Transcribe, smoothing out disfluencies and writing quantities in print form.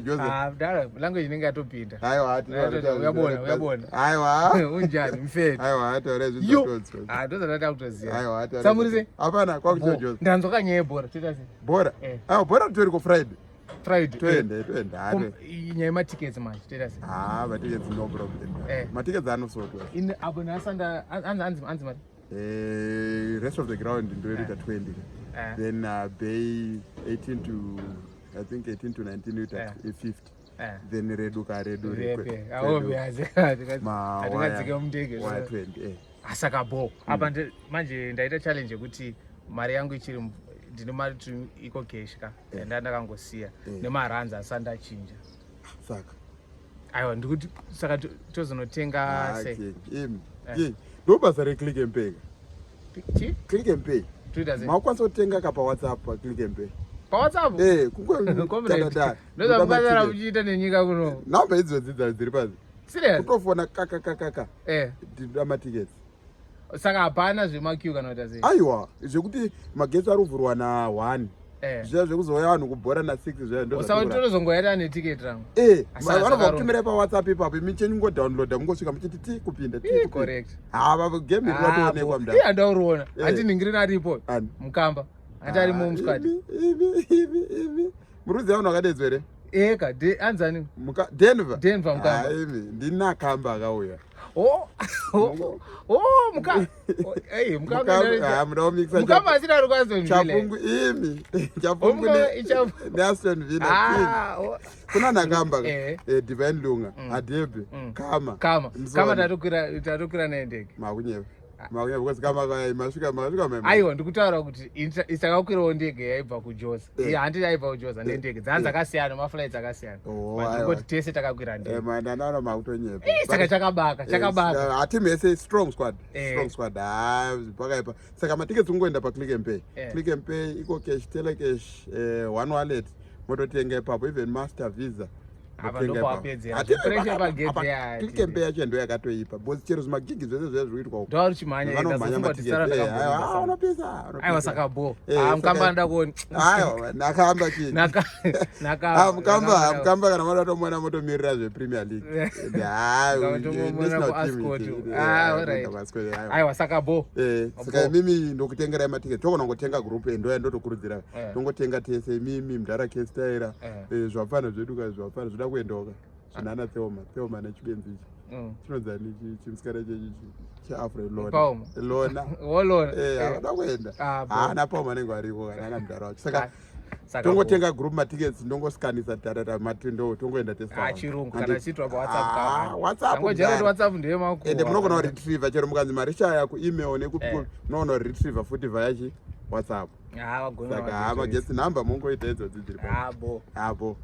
Jose. Ah, mdala language inenge yatopinda. Aiwa, Uyabona, uyabona. Aiwa. Unjani mfethu? Aiwa, taura izvi Yo. zvatodzwa. Ah, ndozvandada kutoziva. Aiwa, taura. Samuri sei? Hapana, kwakucho Jose. Ndanzwa kanyaya yebhora, toita sei? Bhora. Eh. Aiwa, bhora tori ku Friday. Friday. Toenda, toenda. Eh. Nyaya yematickets manje, toita sei? Ah, matickets no problem. Eh. Matickets anosotwa. In apo nhasanda anzi anzi anzi mari. Eh, rest of the ground ndoita 20. Eh. Then Bay 18 to I think 18 to 19 ita Eh. 50. Eh. Then redu ka redu Repe. Obvious. Hatingadzike mundege. Waya 20. Eh. Asaka bo. Apa manje ndaita challenge yekuti mari yangu ichiri ndine mari tiri iko cash ka. Eh. Nda ndakangosiya Eh. nemaranzi asati ndachinja. Saka. Aiwa ndikuti saka tozonotenga Ah, sei? king. Imi. Eh. King. Ndo basa reclick and pay. Chi? Click and pay. Toita sei? Makwanisa kutenga ka paWhatsApp pa click and pay. PaWhatsApp? Eh, Comrade. Ndozvamukazara muchiita nenyika kuno. Namba idzodzi dziri pasi. Serious? Kutofona kaka kaka kaka. Eh. Ndinoda matickets. Saka hapana zvemaqueue kana kuita sei? Aiwa, zvekuti magetsi ari kuvhurwa na 1. Eh. Zviya zvekuzouya vanhu kubhora na 6 zviya ndo. Saka totozongoenda neticket rangu. Eh, Asi vanobva zvakaronga. kutumira paWhatsApp ipapo, imi chenyu ngodownloada mungosvika muchiti ti kupinda ti. Eh, kupinda. correct. Ha, game iri ratoonekwa Ah, mudhara. Iye handauriona. Eh. Hati ningirina aripo. Ani? Mukamba. Hati arimo Ah, musquad. Imi, imi, imi, imi. Muri kuziva vanhu vakadedzwa here? Eka, anzani? Muka Denver. Denver Mukamba. Ah, imi, ndina Kamba akauya. Oh. Oh, oh, muka. Oh, eh, mukamba. Ah, muda kumixa Mukamba asina ari kwaAston Villa. Chapungu imi. Chapungu Mukamba ne ichapu- ne Aston Villa. Ah, oh. Kuna nakamba ka. Eh. Eh, Divine Lunga, Hadebe, Kama. Kama. Mzwana. Kama tatokwira naye ndege. Makunyeva. Makunyeva because Kama ka masvika masvika mema. Aiwa, ndikutaura kuti takakwirawo ndege yaibva kuJoza. Eh. Iye handiti yaibva kuJoza nendege. Dzanzi dzakasiyana, maflights akasiyana. Oh, But aiwa. ndingoti tese takakwira Eh, ndege. man, ndanaona makutonyepa. Eh, saka chakabaka, chakabaka. Hatimu yese strong squad. Eh. Strong squad. Ah, pakaipa. Saka matickets ungoenda pa Click and Pay. Eh. Click and Pay, Eco Cash, Telecash, eh, One Wallet. Mototenga ipapo even Master Visa. Apa Motenga ipapo. ndopawapedzera. Hati- Pressure pagedhi apa ya- Click and Pay yacho ndo yakatoipa. Because chero zvimagigi zvese zviya zviri kuitwa uko. Ndovari chimhanya Vanomhanya ndazofunga kuti matickets. tsara Eh, aiwa, ah, ndakamboona. unopisa, unopisa. Aiwa saka bo. Eh, Ah, mukamba saka- anoda kuona. Aiwa, nakamba chii. Naka Ah, mukamba, mukamba kana mada tomuona motomirira zvePremier League. Ah, Tomuona national ku team Ascot. ichi. Ah, Eh, alright. kuenda kuAscot, aiwa. Aiwa saka bo. Eh, saka Bo. imimi ndokutengerai matiketi togona kungotenga group ndoya ndotokurudzira Eh. tongotenga tese imimi mudhara kestaira Eh. zvapfana zvedu ka zvapfana zvoda kuendawoka zvinana theoma theoma nechibenzi ichi chinonzani chimusikana cheafro lona Pauma. lona Wolona. Eh, havada kuenda Ah, bo. haana pauma anenge ariko kana ana mudhara wacho saka Saka tongotenga group matickets ndongoscanisa tarara matindo tongoenda tese Ah, chirungu kana chiitwa paWhatsApp Ah, WhatsApp Angojera kuti mudhara. WhatsApp ndeye makuwa. Ende munogona kuretriever chero mukanzi mari shaya kuemail nekupi Eh. munoona kuretriever futi via chi WhatsApp. Ah, vagona Saka vacho. ha magetsi number mungoita idzodzi dziri Ah, bo. apo.